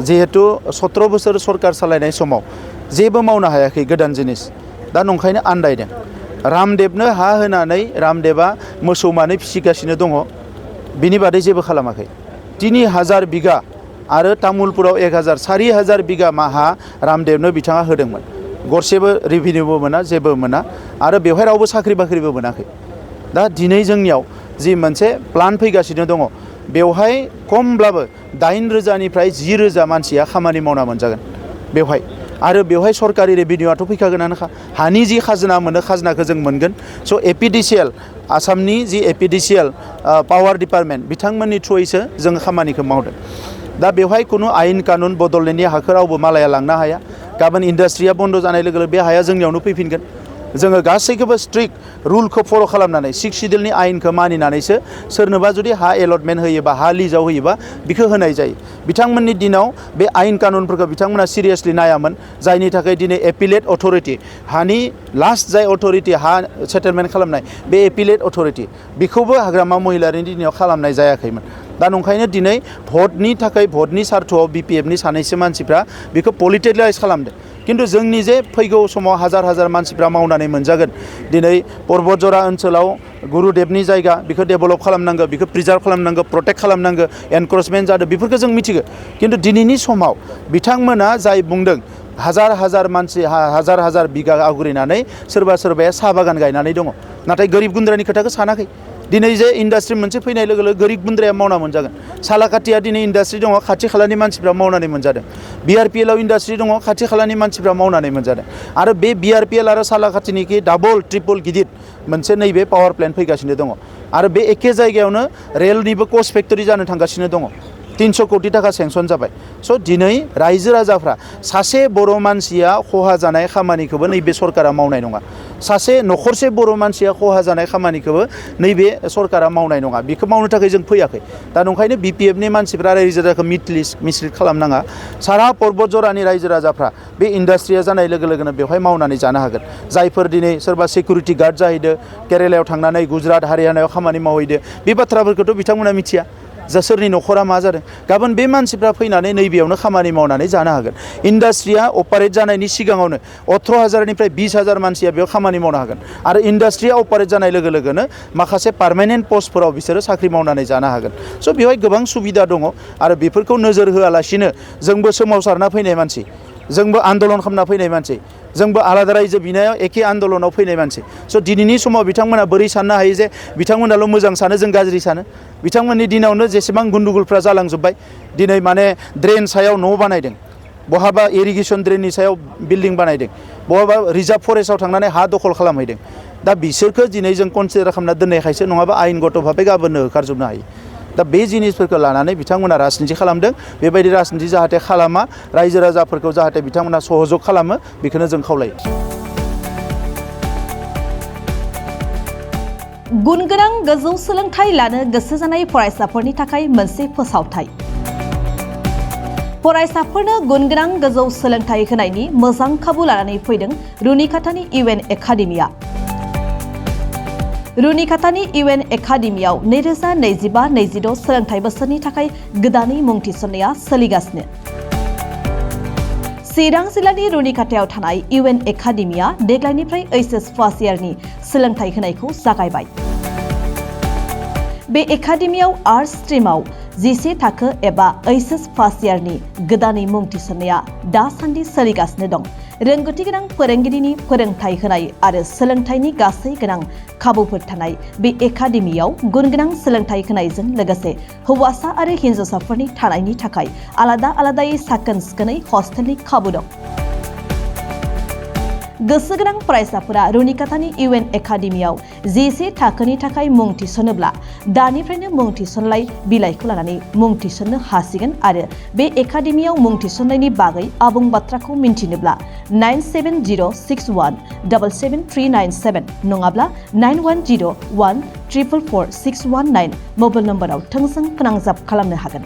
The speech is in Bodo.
जिहेतु 17 बोसोर सरकार सालायनाय समाव जेबो मावनो हायाखै गोदान जिनिस दा नंखायनो आन्दायदों रामदेबनो हा होनानै रामदेबा मोसौ मानै फिसिगासिनो दङ बिनि बादै जेबो खालामाखै 3000 बिगा आरो तामुलपुराव 4000 बिगा हा रामदेबनो बिथाङा होदोंमोन गरसेबो रेभिनिउबो मोना जेबो मोना आरो बेवहाय रावबो साख्रि बाख्रिबो मोनाखै दा दिनै जोंनियाव जि मोनसे प्लान फैगासिनो दङ बेवहाय खमब्लाबो 8,000 निफ्राय 10,000 मानसिया खामानि मावना मोनजागोन बेवहाय आरो बेवहाय सरकारि रेभिनिउआथ' फैखागोनानोखा हानि जि खाजोना मोनो खाजोनाखौ जों मोनगोन स' एपिडिसिएल आसामनि जि एपिडिसिएल पावार डिपार्टमेन्ट बिथांमोननि थ्रुयैसो जों खामानिखौ मावदों दा बेवहाय खुनु आयेन कानुन बदलनायनि हाखौ रावबो मालाया लांनो हाया गाबोन इन्डास्ट्रिया बन्द जानाय लोगो लोगो बे हाया जोंनियावनो फैफिनगोन जोङो गासैखौबो स्ट्रिक्ट रुलखौ फल' खालामनानै 6 सिडिउलनि आयेनखौ मानिनानैसो सोरनोबा जुदि हा एलटमेन्ट होयोबा हा लिजाव होयोबा बेखौ होनाय जायो बिथांमोननि दिनाव बे आयेन कानुनफोरखौ बिथांमोना सिरियासलि नायामोन जायनि थाखाय दिनै एपिलेट अथरिटि हानि लास्ट जाय अथरिटि हा सेटेलमेन्ट खालामनाय बे एपिलेट अथरिटि बेखौबो हाग्रामा महिलारिनि दिनाव खालामनाय जायाखैमोन दा नंखायनो दिनै भटनि थाखाय भटनि सार्थआव बिपिएफनि सानैसो मानसिफ्रा बेखौ पलिटिलाइज खालामदों किन्तु जोंनि जे फैगौ समाव हाजार हाजार मानसिफ्रा मावनानै मोनजागोन दिनै पर्बतजरा ओनसोलाव गुरुदेबनि जायगा बेखौ डेभेलप खालामनांगौ बेखौ प्रिजार्भ खालामनांगौ प्रटेक्ट खालामनांगौ एनक्रोचमेन्ट जादों बेफोरखौ जों मिथिगौ किन्तु दिनैनि समाव बिथांमोना जाय बुंदों हाजार हाजार मानसि हाजार हाजार बिगा आवग्रिनानै सोरबा सोरबाया साहा बागान गायनानै दङ नाथाय गोरिब गुन्द्रानि खोथाखौ सानाखै दिनै जे इन्डास्ट्रि मोनसे फैनाय लोगो लोगो गोरिब गुन्द्राया मावना मोनजागोन सालाकाटिया दिनै इन्डास्ट्रि दङ खाथि खालानि मानसिफ्रा मावनानै मोनजादों बिआरपिएलआव इन्डास्ट्रि दङ खाथि खालानि मानसिफ्रा मावनानै मोनजादों आरो बे बिआरपिएल आरो सालाकाटिनिखि डाबल ट्रिपल गिदिर मोनसे नैबे पावार प्लेन्ट फैगासिनो दङ आरो बे एखे जायगायावनो रेलनिबो कच फेक्टरि जानो थांगासिनो दङ 300 कोटी टाका सेंसन जाबाय स' दिनै रायजो राजाफ्रा सासे बर' मानसिया खहा जानाय खामानिखौबो नैबे सरकारा मावनाय नङा सासे नखरसे बर' मानसिया खहा जानाय खामानिखौबो नैबे सरकारा मावनाय नङा बेखौ मावनो थाखाय जों फैयाखै दा नंखायनो बिपिएफनि मानसिफ्रा रायजो राजाखौ मिसलिड खालामनाङा सारा पर्बतजरानि रायजो राजाफ्रा बे इन्डास्ट्रिया जानाय लोगो लोगोनो बेवहाय मावनानै जानो हागोन जायफोर दिनै सोरबा सिकिउरिटि गार्ड जाहैदो केरेलायाव थांनानै गुजरात हारियानायाव खामानि मावहैदो बे बाथ्राफोरखौथ' बिथांमोना मिथिया जा सोरनि नखरा मा जादों गाबोन बे मानसिफ्रा फैनानै नैबेयावनो खामानि मावनानै जानो हागोन इन्डास्ट्रिया अपारेट जानायनि सिगाङावनो 18,000 निफ्राय 20,000 मानसिया बेयाव खामानि मावनो हागोन आरो इन्डास्ट्रिया अपारेट जानाय लोगो लोगोनो माखासे पार्मानेन्ट पस्टफोराव बिसोरो साख्रि मावनानै जानो हागोन स' बेवहाय गोबां सुबिदा दङ आरो बेफोरखौ नोजोर होआलासिनो जोंबो सोमावसारना फैनाय मानसि जोंबो आन्दलन खालामना फैनाय मानसि जोंबो आलादा रायजो बिनायाव एखे आन्दलनाव फैनाय मानसि स' दिनैनि समाव बिथांमोना बोरै साननो हायो जे बिथांमोनाल' मोजां सानो जों गाज्रि सानो बिथांमोननि दिनावनो जेसेबां गुन्दुगुलफ्रा जालांजोब्बाय दिनै माने ड्रेन सायाव न' बानायदों बहाबा इरिगेसन ड्रेननि सायाव बिल्डिं बानायदों बहाबा रिजार्भ फरेस्टआव थांनानै हा दखल खालामहैदों दा बिसोरखौ दिनै जों कनसिडार खालामना दोननायखायसो नङाबा आयेनगत भाबै गाबोननो होखारजोबनो हायो दा बे जिनिसफोरखौ लानानै बिथांमोना राजनिथि खालामदों बेबायदि राजनिथि जाहाथे खालामा रायजो राजाफोरखौ जाहाथे बिथांमोना सहजग खालामो बेखौनो जों खावलायो गुनगोनां गोजौ सोलोंथाइ लानो गोसो जानाय फरायसाफोरनि थाखाय मोनसे फोसावथाय फरायसाफोरनो गुनगोनां गोजौ सोलोंथाइ होनायनि मोजां खाबु लानानै फैदों रुनिकाटानि इउएन एकाडेमिया रुनिकाटानि इउएन एकाडेमियाव 2025-26 सोलोंथाइ बोसोरनि थाखाय गोदानै मुं थिसननाया सोलिगासिनो चिरां जिल्लानि रुनिकाटायाव थानाय इउएन एकाडेमिया देग्लायनिफ्राय एचएस फार्स्ट इयारनि सोलोंथाइ होनायखौ जागायबाय बे एकाडेमियाव आर्ट्स स्ट्रीमाव 11 थाखो एबा एचएस फार्स्ट इयारनि गोदानै मुं थिसननाया दासान्दि सोलिगासिनो दं रोंगौथि गोनां फोरोंगिरिनि फोरोंथाय होनाय आरो सोलोंथाइनि गासै गोनां खाबुफोर थानाय बे एकाडेमियाव गुनगोनां सोलोंथाइ होनायजों लोगोसे हौवासा आरो हिन्जावसाफोरनि थानायनि थाखाय आलादा आलादायै साखोन सिखोनै हस्टेलनि खाबु दं गोसो गोनां फरायसाफोरा रुनिकाटानि इउएन एकाडेमियाव 11 थाखोनि थाखाय मुं थिसनोब्ला दानिफ्रायनो मुं थिसनलाय बिलाइखौ लानानै मुं थिसननो हासिगोन आरो बे एकाडेमियाव मुं थिसननायनि बागै आबुं बाथ्राखौ मिन्थिनोब्ला 9706177397 नङाब्ला 9101444619 मबाइल नम्बराव थोंजों फोनांजाब खालामनो हागोन।